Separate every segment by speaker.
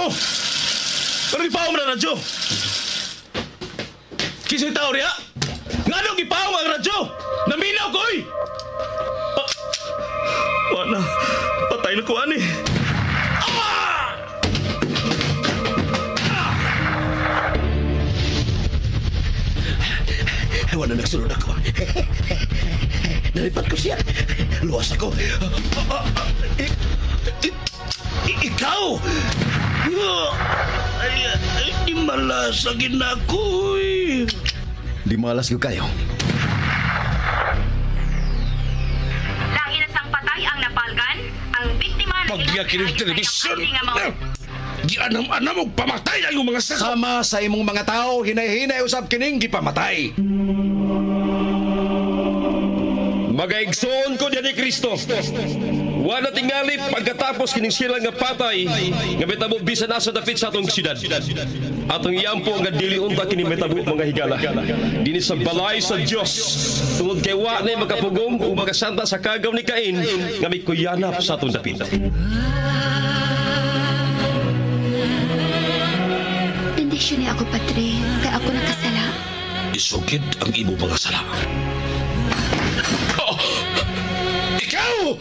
Speaker 1: Oh! Pero gipaong na radyo! Kisa'y tao riya? Nganong gipaong ang radyo? Naminaw ko, oy! Ah, wala. Patay na ko, ani. Ah!
Speaker 2: Ah! Wala nagsulod ako. Nalipat ko siya. Luwas ako. Ikaw! Ay, di malas ang ginako.
Speaker 3: Di malas ko kayo.
Speaker 4: Dahil sang patay ang napalgan, ang biktima na
Speaker 5: Pagbiyakin ng telebisyon! Gianam-anam og pamatay ang iyong mga sako!
Speaker 3: Sama sa imong mga tao, hinay-hinay usab kining gipamatay.
Speaker 6: Magaigsoon ko diyan ni Kristo. Wala tingali pagkatapos kining sila nga patay nga mitabo bisan asa dapit sa atong siyudad. Atong iyampo nga dili unta kini mitabo mga higala. Dinhi sa balay sa Dios tungod kay wa nay makapugong ug makasanta sa kagaw ni Cain nga mikuyanap sa atong dapit.
Speaker 7: Bendisyon ni ako, Padre, kay ako nakasala.
Speaker 5: Isugid ang imong mga sala. Oh! Ikaw!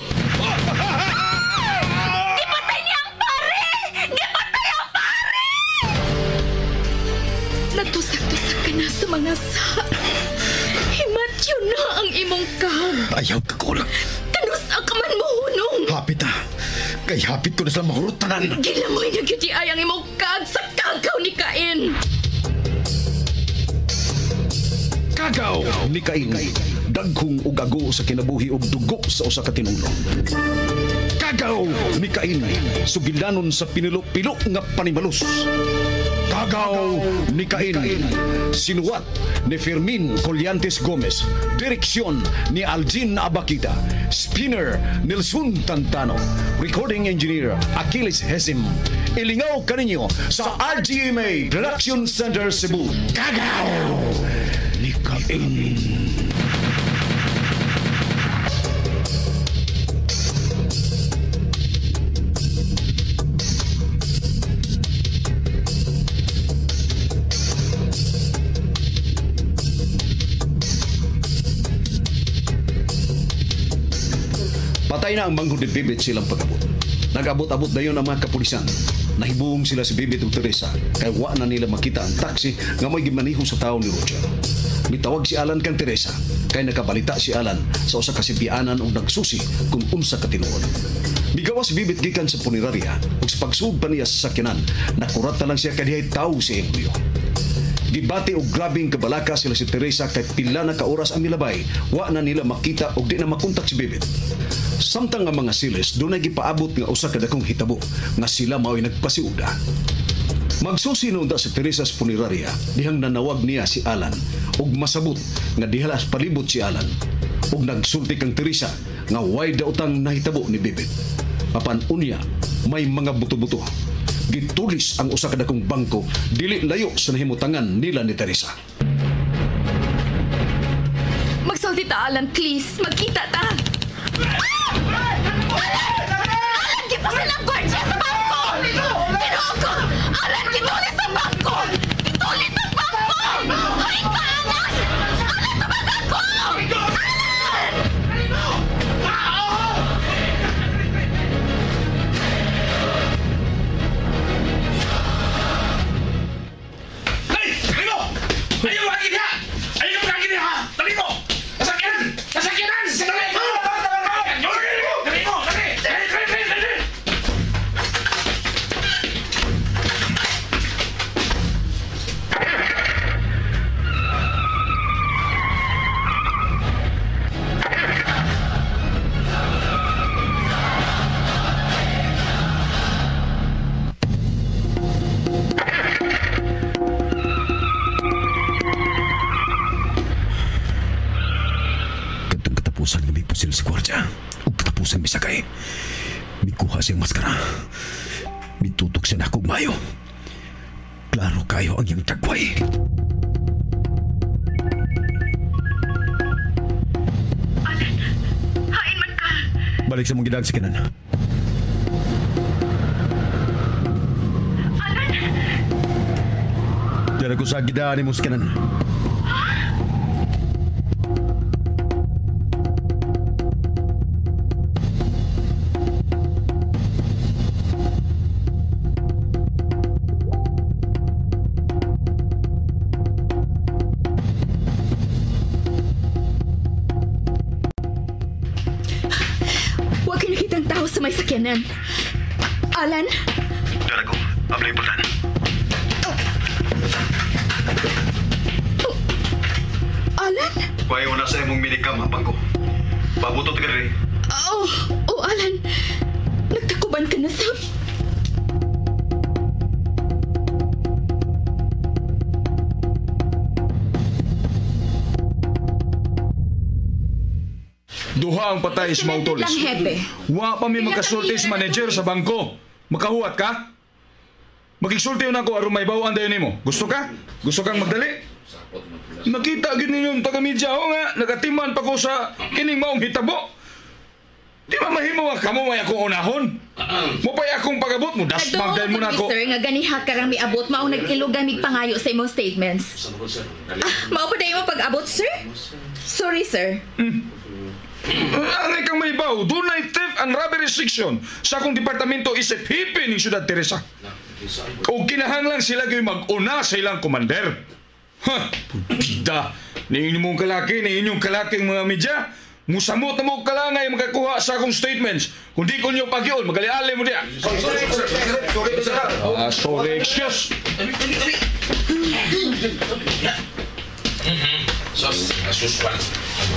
Speaker 4: Gipatay niya ang pare! Gipatay ang pare!
Speaker 7: Natusak-tusak ka na sa mga sa. Himatyo na ang imong kag.
Speaker 3: Ayaw ka kulang.
Speaker 7: Kanus ang kaman mo hunong.
Speaker 3: Hapit ah. Kay hapit ko na sila mahurot tanan.
Speaker 7: Gilamoy na gyud ay ang imong kag sa kagaw ni Cain.
Speaker 3: Kagaw ni Cain. Dagkong ug ago sa kinabuhi ug dugo sa usa ka tinulo. Kagaw ni Cain, sugilanon sa pinilo-pilo nga panimalus. Kagaw ni Cain, sinuwat ni Fermin Collantes Gomez, direksyon ni Aljin Abakita, spinner Nelson Tantano, recording engineer Achilles Hesim. Ilingaw kaninyo sa RGMA Production Center Cebu. Kagaw ni Cain. Patay na ang manghod ni Bibit silang pag-abot. Nag-abot-abot na yun ang mga kapulisan. Nahibuong sila si Bibit ug Teresa kay wa na nila makita ang taxi nga may gimaniho sa tao ni Roger. Mitawag si Alan kang Teresa kay nakabalita si Alan sa usa ka sibianan ug nagsusi kung unsa ka tinuod. Migawas si Bibit gikan sa punerarya ug sa pagsug pa niya sa sakyanan, nakurat na lang siya kay dihay tawo si Emilio. Gibati og grabing kabalaka sila si Teresa kay pila na ka oras ang milabay, wa na nila makita og di na makontak si Bibit. Samtang ang mga silis, dunay gipaabot nga usa ka dakong hitabo nga sila mao'y nagpasiuda. Magsusi noon da si Teresa sa punerarya, dihang nanawag niya si Alan ug masabot nga diha palibot si Alan. Ug nagsulti kang Teresa nga way daotang nahitabo ni Bibit. Apan unya may mga buto-buto. Gitulis ang usa ka dakong bangko dili layo sa nahimutangan nila ni Teresa.
Speaker 7: Magsulti ta, Alan, please. Magkita ta. Alan! Alan, gipusil ang gwardiya sa bangko! Ginoo ko! Alan, gitulis ang bangko! Gitulis ang bangko! Hoy ka, Alan! Alan, tumag ako! Alan!
Speaker 5: Ay! Dali mo! Ayaw ka gini ha! Ayaw ka gini ha! Dali mo! Nasakyanan! Nasakyanan! Dali mo! Dali mo! Dali! Dali! Dali! Dali! Dali!
Speaker 3: Kadtong katapusan nga may pusil sa gwardya ug katapusan misakay. Mikuha siyang maskara. Mitutok siya na akong mayo. Klaro kayo ang iyang tagway.
Speaker 4: Alan, hain man ka.
Speaker 3: Balik sa mong gidag sa kinan.
Speaker 8: Dara ko sa gidaan ni Muskanan.
Speaker 7: Huwag kayo nakitang tao sa may sakyanan. Alan?
Speaker 8: Dara ko. Abla important.
Speaker 7: Oh. Alan?
Speaker 8: Payo na sa imong minikam ang bangko. Pabutot ka rin.
Speaker 7: Oh, oh Alan. Nagtakuban ka na sa...
Speaker 5: Duha ang patay sa Mautolis. Wa pa mi makasulti sa manager sa bangko. Makahuwat ka? Makigsulti na ako aron may bawaan dayon nimo. Gusto ka? Gusto kang magdali? Nakita gyud ninyong taga-media o nga nagatiman pa ko sa kining maong hitabo. Di ba mahimo nga kamo may akong unahon? Mupay akong pagabot mo dasmag dahil mo na ako.
Speaker 7: Sir, nga ganiha karang miabot maong nagkilugan mig pangayo sa imong statements. Mao pa dayon mo pag-abot, sir? Sorry, sir.
Speaker 5: Ang ikang may baw, dunay theft and robbery section sa akong departamento isip hipi ning Siyudad Teresa. O kinahanglan sila kayo mag-una sa ilang commander. Ha, putida. Ni inyong kalaki, ni inyong kalaking mga media, musamot na mo kalangay makakuha sa akong statements. Kung di ko niyo pagyon, magali-ali mo diya. Sorry, excuse.
Speaker 9: Sos, suswan.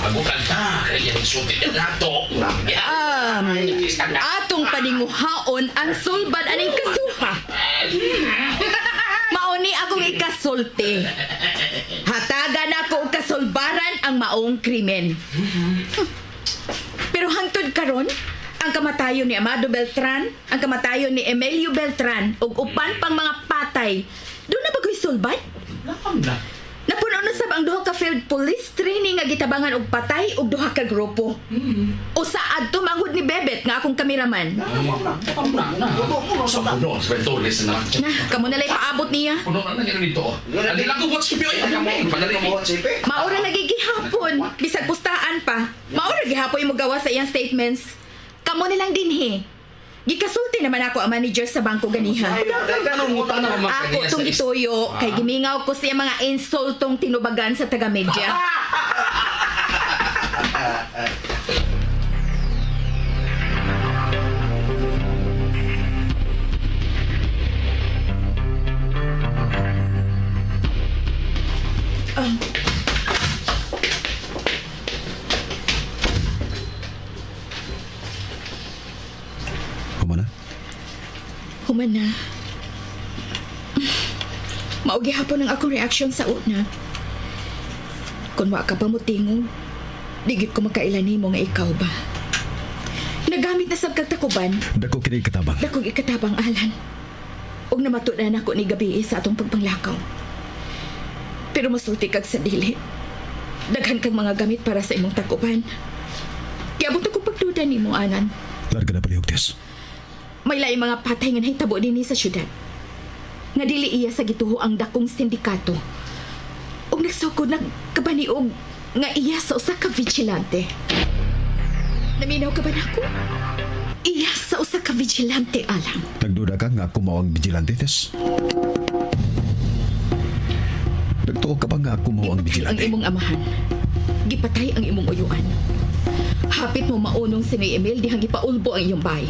Speaker 9: Agutan ta, kaya sulti nato.
Speaker 7: Atong paninguhaon ang sulbad aning kasuha. Mauni akong ikasulti. Hatagan ako og kasulbaran ang maong krimen. Pero hangtod karon, ang kamatayon ni Amado Beltran, ang kamatayon ni Emilio Beltran ug upan pang mga patay, doon na ba ko'y sulbad? Napuno na sab ang duha ka field police training nga gitabangan og patay og duha ka grupo. Usa adto manghud ni Bebet nga akong kameraman. Na, kamo na lay paabot niya. Maura lagi gihapon, bisag pustaan pa. Maura gihapon imong gawa sa iyang statements. Kamo na lang dinhi. Gikasulti naman ako ang manager sa bangko ganiha. Ako tong gituyo kay gimingaw ko siya mga insultong tinubagan sa taga-media. Human na. Maugi hapon ang akong reaksyon sa una. Kung wa ka pa mo tingog, digit ko makailan nimo nga ikaw ba. Nagamit na sab kag takuban.
Speaker 8: Dako kini ikatabang.
Speaker 7: Dako ikatabang, Alan. Ug namatud-an ako ni gabi sa atong pagpanglakaw. Pero masulti kag sa dili. Daghan kag mga gamit para sa imong takuban. Giabot ako pagduda nimo, Alan.
Speaker 8: Larga na palihog, Tess.
Speaker 7: May laing mga patay nga nahitabo dinhi sa syudad. Nga dili iya sa gituho ang dakong sindikato. Ug nagsukod nagkabaniog nga iya sa usa ka vigilante. Naminaw ka ba nako? Iya sa usa ka vigilante, Alan.
Speaker 8: Nagduda ka nga ako mao ang vigilante, Tess? Nagtuo ka ba nga ako mao ang vigilante?
Speaker 7: Ang imong amahan. Gipatay ang imong uyuan. Hapit mo maunong si ni Emil dihang gipaulbo ang iyong bahay.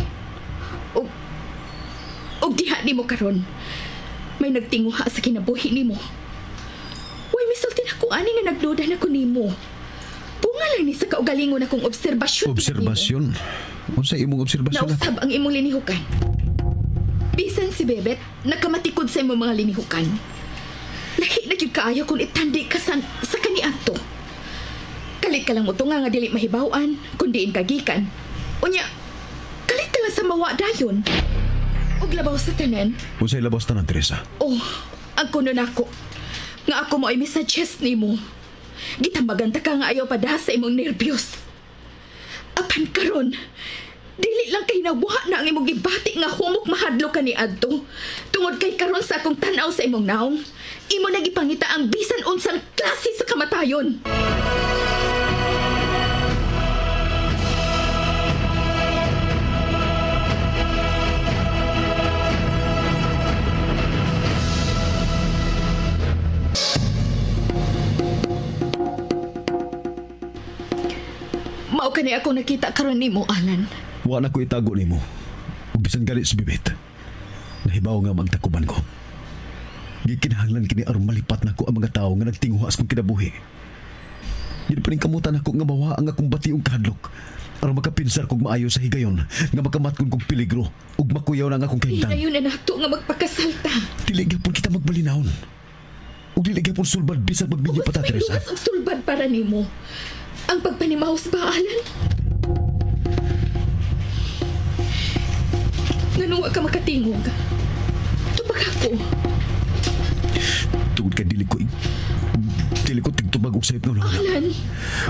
Speaker 7: Og diha nimo karon may nagtinguha sa kinabuhi nimo. Uy, misulti na ko ani nga nagduda na ko nimo. Bunga lang ni sa kaugalingon akong obserbasyon.
Speaker 8: Obserbasyon? Unsa imong obserbasyon?
Speaker 7: Nausab ang imong linihukan. Bisan si Bebet nakamatikod sa imong mga linihukan. Lahi na gyud kaayo kung itandi ka sa kaniadto. Kalit ka lang mo tunga nga dili mahibaw-an kun diin ka gikan. Unya, kalit ka lang sa mawa dayon. Ug labaw sa tanan.
Speaker 8: Unsay labaw sa tanan, Teresa?
Speaker 7: Oh, ang kuno nako. Nga ako mo ay misuggest nimo. Gitambagan ta ka nga ayaw pa sa imong nervyos. Apan karon, Dili lang kay nawha na ang imong gibati nga humok mahadlok ka ni adto. Tungod kay karon sa akong tan-aw sa imong naong, imo na gipangita ang bisan unsang klase sa kamatayon. Mao kani ako nakita karon nimo, Alan.
Speaker 3: Wa na ko itago nimo. Ug bisan gali si Bibit. Nahibaw nga magtakuban ko. Gikinahanglan kini aron malipat nako ang mga tawo nga nagtinguha sa akong kinabuhi. Ginpaningkamutan nako nga mawa ang akong bationg kahadlok aron makapinsar kog maayo sa higayon nga makamatkon kog peligro ug makuyaw na ang akong kahimtang.
Speaker 7: Hinayon na nato nga magpakasalta.
Speaker 3: Dili gyapon kita magbalinawon. Ug dili gyapon sulbad bisan magminyo pa ta, Teresa.
Speaker 7: Ang sulbad para nimo. Ang pagpanimaos ba, Alan? Nganong wa ka makatingog? Tubag ako.
Speaker 3: Tungod kay dili ko tigtubag og sayop nga wala.
Speaker 7: Alan!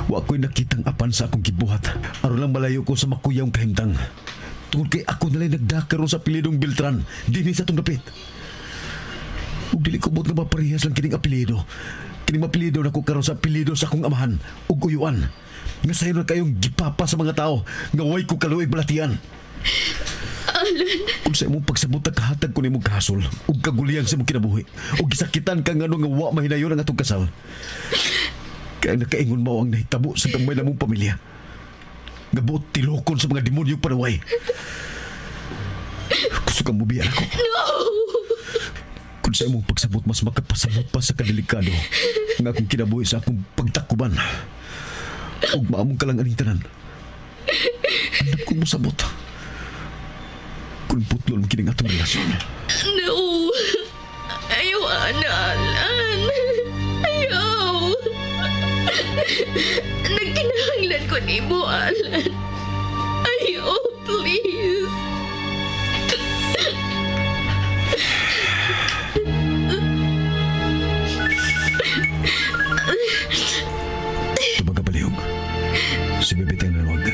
Speaker 3: Wa ko'y nakitang apan sa akong gibuhat. Aron lang malayo ko sa makuyang kahimtang. Tungod kay ako nalay nagdakaroon sa apelidong Beltran dinhi sa atong dapit. Ug dili ko buot nga maparehas lang kining apelyido. Kining mapelyido nako karon sa apelyido sa akong amahan ug uyuan. Nga sayo na kayong gipapa sa mga tao nga way ko kaluig balatian.
Speaker 7: Alan.
Speaker 3: Kung sa imong pagsabot kahatag ko nimong kahasol ug kagulian sa imong kinabuhi ug gisakitan ka ngano nga wa mahinayon ang atong kasal. Kaya nakaingon mao ang nahitabo sa gamay namong pamilya. Nga buot tilokon sa mga demonyong panaway. Gusto kang mubiyan ako.
Speaker 7: No!
Speaker 3: Kung sa imong pagsabot mas makapasabot pa sa kadelikado nga akong kinabuhi sa akong pagtakuban. Ug maamong ka lang aning tanan. Anak ko mosabot. Kung putlon kining atong relasyon.
Speaker 7: No! Ayaw, ana, Alan. Ayaw! Nagkinahanglan ko nimo, Alan. Ayaw, please.
Speaker 3: Tumaga balihog. Si Bebe tayo nanawag.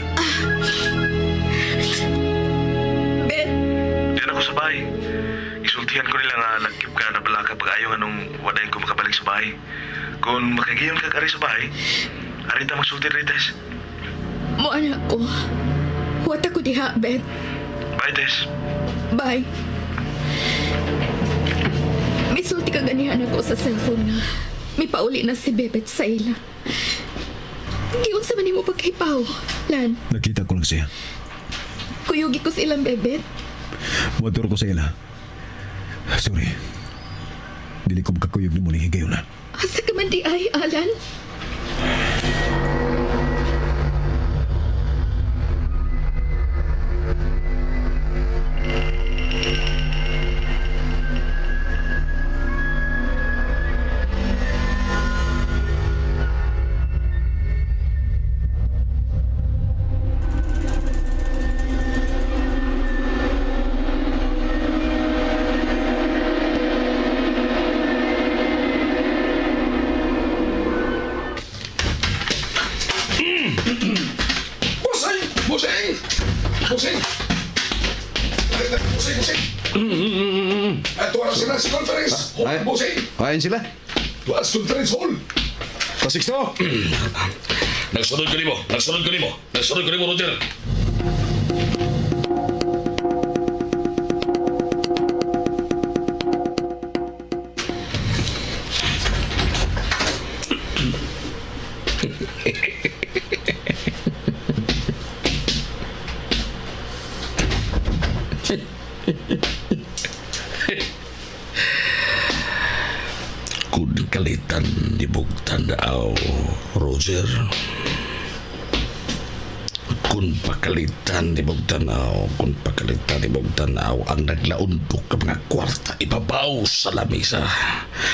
Speaker 7: Bet.
Speaker 5: Diyan ako sa bahay. Isultihan ko nila nga nagkip ka na balaka pag ayaw anong wadayin ko makabalik sa bahay. Kung makagiyon ka kari sa bahay, arita magsulti rin, Tess.
Speaker 7: Mo anak ko. Huwat ako diha, Bet.
Speaker 5: Bye, Tess.
Speaker 7: Bye. Misulti ka ganihan ako sa cellphone na. May pauli na si Bebet sa ila. Giunsa man nimo paghipaw, Lan.
Speaker 3: Nakita ko lang siya.
Speaker 7: Kuyugi ko sa ilang Bebet.
Speaker 3: Motor ko sa ila. Sorry. Dili ko makakuyog nimo ning higayon na.
Speaker 7: Asa ka man di ay, Alan?
Speaker 9: Busing! Busing! Tuwa na sila sa conference hall, busing!
Speaker 3: Ayan sila.
Speaker 9: Tuwa sa conference hall.
Speaker 3: Pasixto!
Speaker 9: Nagsunod ko nimo, Roger. Kun kalitan di bugtan daaw, Roger. Kun pakalitan di bugtan daaw, kun pakalitan di bugtan daaw, ang naglaundok ka mga kwarta ibabaw sa lamesa.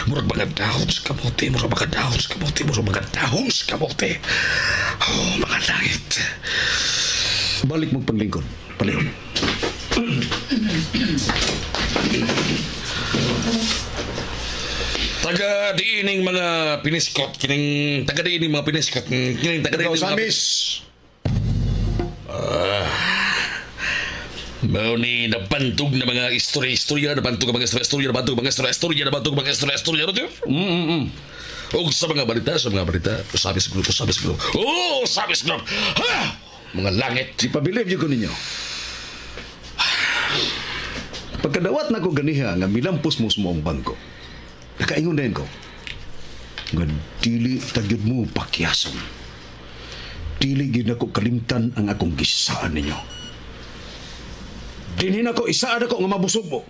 Speaker 9: Murag mga dahon sa kamote, murag mga dahon sa kamote, murag mga dahon sa kamote. Oh, mga langit.
Speaker 3: Balik mong paglingkod, Palihog.
Speaker 9: Taga diining mga piniskot kining taga diining mga piniskot kining taga diining mga
Speaker 3: Osamis.
Speaker 9: Mao ni nabantog na mga istorya-istorya, nabantog ang mga istorya-istorya, nabantog ang mga istorya-istorya, nabantog ang mga istorya-istorya, Roger. Og sa mga balita, sabi sa grupo, oh, sabi sa grupo, ha! Mga langit.
Speaker 3: Ipabilib yun ko ninyo. Pagkadawat na ko ganiha nga milampos mo sa maong bangko, nakaingon na yun ko, nga dili tagyod mo pakyason. Dili gyud nako kalimtan ang akong gisaan ninyo. Dinhin ako, isaan ako nga mabusog mo.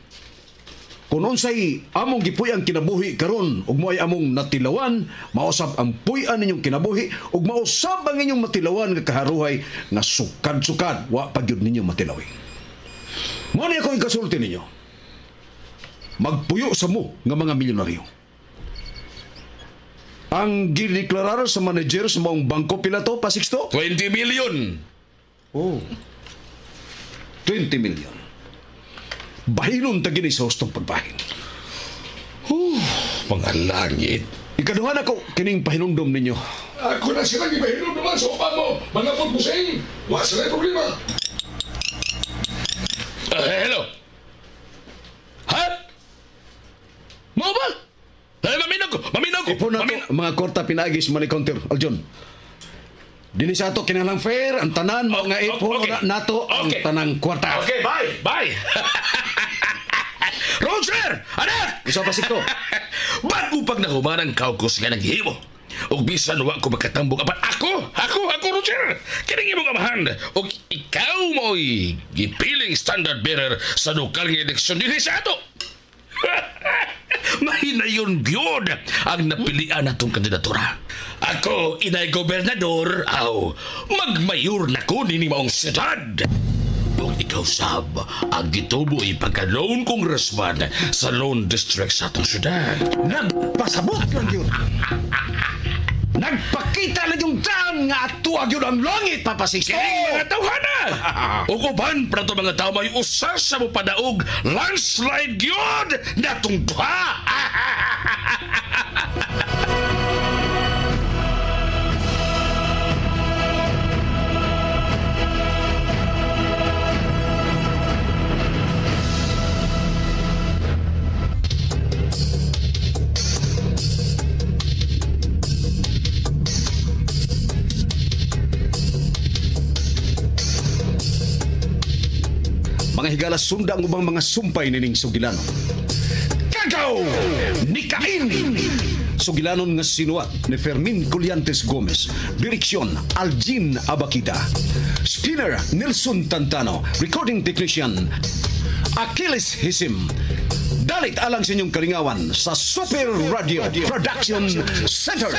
Speaker 3: Kung unsay among gipuy-ang kinabuhi karon ug moay among natilawan, mausab ang puy-an ninyong kinabuhi ug mausab ang inyong matilawan nga kaharuhay nga sukad-sukad wa pa gyud ninyo matilawi. Mao ni ako ikasulti ninyo. Magpuyo sa mo nga mga milyonaryo. Ang gideklarar sa manager sa maong bangko pila to, Pasixto?
Speaker 9: 20 million.
Speaker 3: Oh. 20 million. Bahinon ta gini sa hustong pagbahin.
Speaker 9: Mga langit.
Speaker 3: Ikaduha na ko kining pahinumdom ninyo.
Speaker 5: Ako na silang ibahinom naman sa upa mo. Mga pagpusing. Wa sila problema.
Speaker 9: Hello. Ha? Mao ba? Ay, maminaw ko. Maminaw ko.
Speaker 3: Ipon na to, mga korta pinaagis money counter. Aljon. Dini sa ato kinahanglang fair ang tanan mga ipon
Speaker 9: okay.
Speaker 3: na nato ang
Speaker 9: Okay.
Speaker 3: tanang kwarta.
Speaker 9: Okay, bye. Bye. Roger! Anak!
Speaker 3: Usa pa sikto.
Speaker 9: Ba't mo pag nahuman ang kaukus nga naghimo? Og bisan wa ko makatambok apan ako, Roger. Kining imong amahan og ikaw mo'y gipiling standard bearer sa lokal nga eleksyon dinhi sa ato. Mahinayon gyud ang napilian natong kandidatura. Ako inay gobernador aw magmayor na ko nining maong syudad. Ug ikaw sab ang gituboy pagka lone congressman sa lone district sa atong syudad.
Speaker 3: Nagpasabot lang yun. Nagpakita lang yung daan nga atuag yun ang langit, Papa Sixto.
Speaker 9: Kining mga tawhana! Ug uban pa nato mga tao may usa sa mopadaog landslide gyud natong duha.
Speaker 3: Mga higala sunda ang ubang mga sumpay nining sugilanon. Kagaw! Nikain! Sugilanon nga sinuat ni Fermin Colliantes Gomez. Direksyon Aljin Abakita. Spinner Nelson Tantano. Recording technician Achilles Hisim. Dalit alang sa inyong kalingawan sa Super Radio Production Center.